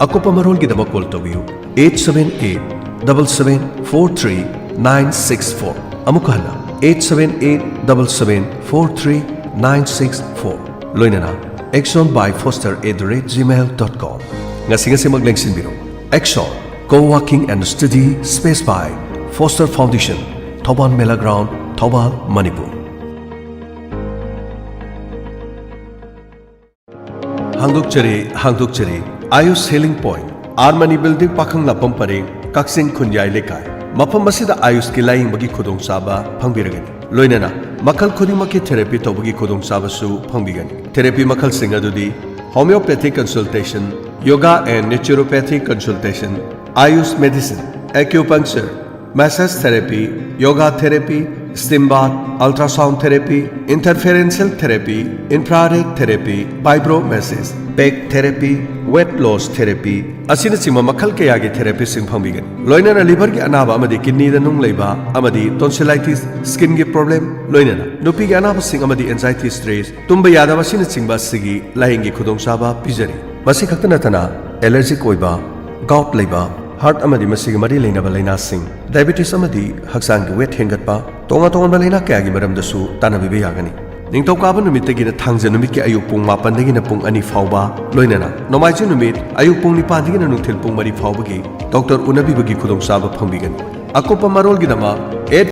ꯑꯀꯨꯞꯄ ꯃꯔꯣꯜꯒꯤꯗꯃꯛ ꯀꯣꯜ ꯇꯧꯕꯤꯌꯨ eight seven eight double seven four three nine six four꯫ ꯑꯃꯨꯛ ꯍꯟꯅ eight seven eight double seven four three nine six four꯫ ꯂꯣꯏꯅꯅ action by foster at the rate gmail dot com꯫ ꯉꯁꯤ ꯉꯁꯤꯃꯛ ꯂꯦꯡꯁꯤꯟꯕꯤꯔꯣ꯫ Action, co-working and study space by Foster Foundation, Thoubal Mela ground, Thoubal, Manipur. ꯍꯥꯡꯗꯣꯛꯆꯔꯤ, ꯍꯥꯡꯗꯣꯛꯆꯔꯤ Ayush healing point, R Mani building, Pakhanglakpam ꯄꯔꯦꯡ, ꯀꯛꯆꯤꯡ ꯈꯨꯟꯌꯥꯏ ꯂꯩꯀꯥꯏ꯫ ꯃꯐꯝ ꯑꯁꯤꯗ ꯑꯥꯌꯨꯁꯀꯤ ꯂꯥꯌꯦꯡꯕꯒꯤ ꯈꯨꯗꯣꯡꯆꯥꯕ ꯐꯪꯕꯤꯔꯒꯅꯤ꯫ ꯂꯣꯏꯅꯅ ꯃꯈꯜ ꯈꯨꯗꯤꯡꯃꯛꯀꯤ ꯊꯦꯔꯥꯄꯤ ꯇꯧꯕꯒꯤ ꯈꯨꯗꯣꯡꯆꯥꯕꯁꯨ ꯐꯪꯕꯤꯒꯅꯤ꯫ ꯊꯦꯔꯥꯄꯤ ꯃꯈꯜꯁꯤꯡ ꯑꯗꯨꯗꯤ homeopathic consultation, yoga and naturopathic consultation, Ayush medicine, acupuncture, massage therapy, yoga therapy, steam bath, ultrasound therapy, interferential therapy, infrared therapy, vibro massage, back therapy, weight loss therapy ꯑꯁꯤꯅꯆꯤꯡꯕ ꯃꯈꯜ ꯀꯌꯥꯒꯤ ꯊꯦꯔꯥꯄꯤꯁꯤꯡ ꯐꯪꯕꯤꯒꯅꯤ꯫ ꯂꯣꯏꯅꯅ ꯂꯤꯚꯔꯒꯤ ꯑꯅꯥꯕ ꯑꯃꯗꯤ ꯀꯤꯗꯅꯤꯗ ꯅꯨꯡ ꯂꯩꯕ ꯑꯃꯗꯤ tonsillitis, skinꯒꯤ problem, ꯂꯣꯏꯅꯅ ꯅꯨꯄꯤꯒꯤ ꯑꯅꯥꯕꯁꯤꯡ ꯑꯃꯗꯤ anxiety, stress, ꯇꯨꯝꯕ ꯌꯥꯗꯕ ꯑꯁꯤꯅꯆꯤꯡꯕ ꯑꯁꯤꯒꯤ ꯂꯥꯌꯦꯡꯒꯤ ꯈꯨꯗꯣꯡꯆꯥꯕ ꯄꯤꯖꯔꯤ꯫ ꯃꯁꯤ ꯈꯛꯇ ꯅꯠꯇꯅ allergic ꯑꯣꯏꯕ, gout ꯂꯩꯕ, heart ꯑꯃꯗꯤ ꯃꯁꯤꯒꯤ ꯃꯔꯤ ꯂꯩꯅꯕ ꯂꯥꯏꯅꯥꯁꯤꯡ, diabetes ꯑꯃꯗꯤ ꯍꯛꯆꯥꯡꯒꯤ weight ꯍꯦꯟꯒꯠꯄ, ꯇꯣꯉꯥꯟ ꯇꯣꯉꯥꯟꯕ ꯂꯥꯏꯅꯥ ꯀꯌꯥꯒꯤ ꯃꯔꯝꯗꯁꯨ ꯇꯥꯟꯅꯕꯤꯕ ꯌꯥꯒꯅꯤ꯫ ꯅꯤꯡꯊꯧꯀꯥꯕ ꯅꯨꯃꯤꯠꯇꯒꯤꯅ ꯊꯥꯡꯖ ꯅꯨꯃꯤꯠꯀꯤ ꯑꯌꯨꯛ ꯄꯨꯡ ꯃꯥꯄꯟꯗꯒꯤꯅ ꯄꯨꯡ ꯑꯅꯤ ꯐꯥꯎꯕ, ꯂꯣꯏꯅꯅ ꯅꯣꯡꯃꯥꯏꯖꯤꯡ ꯅꯨꯃꯤꯠ ꯑꯌꯨꯛ ꯄꯨꯡ ꯅꯤꯄꯥꯟꯗꯒꯤꯅ ꯅꯨꯡꯊꯤꯜ ꯄꯨꯡ ꯃꯔꯤ ꯐꯥꯎꯕꯒꯤ ꯗꯣꯛꯇꯔ ꯎꯅꯕꯤꯕꯒꯤ ꯈꯨꯗꯣꯡꯆꯥꯕ ꯐꯪꯕꯤꯒꯅꯤ꯫ ꯑꯀꯨꯞꯄ ꯃꯔꯣꯜꯒꯤꯗꯃꯛ eight